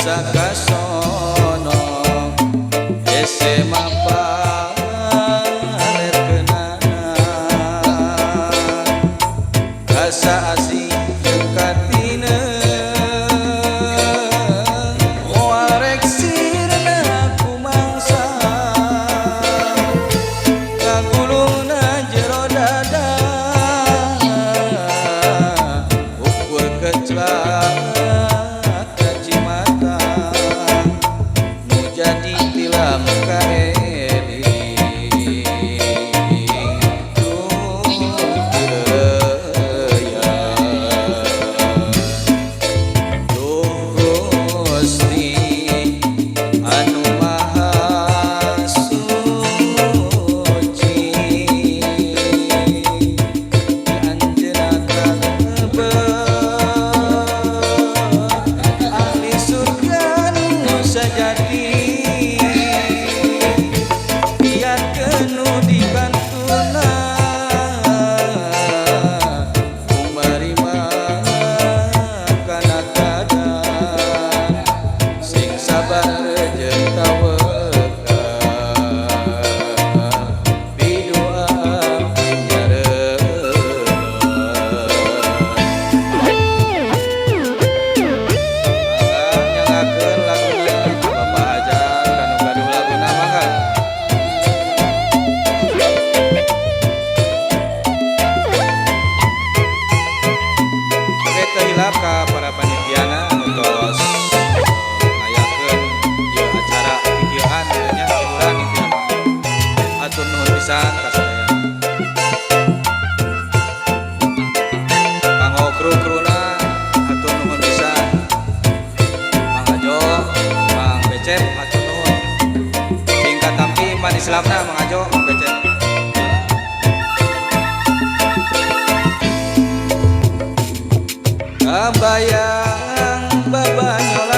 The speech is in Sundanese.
Asa kasono hese mapalerkeunana asa asing jeung katine moal rek sirna kumangsa kagulungna jero dada ukur keclak kacimata nu jadi tilam kaeling duh dileuleuyang. Duh Gusti anu maha suci, anjeunna kalebet ahli surga nu sajati, biarkeun nu dibantuna kumarima kana kadar sing sabar jeung tawakal pidoa nyareban. Mangga nyangakeun laguna Bapak Hajar kanu gaduh laguna, mangga. Oke, teu hilap ka para panitiana anu tos ngayakeun ieu acara kikieuan nya, hiburan intina mah. Hatur nuhun pisan ka sadayana. Kanggo kru-kruna hatur nuhun pisan. Mang Ajo, Mang Becep, hatur nuhun. Sing katampi pan Islamna Mang Ajo, Mang Becep. Kabayang babanyolan.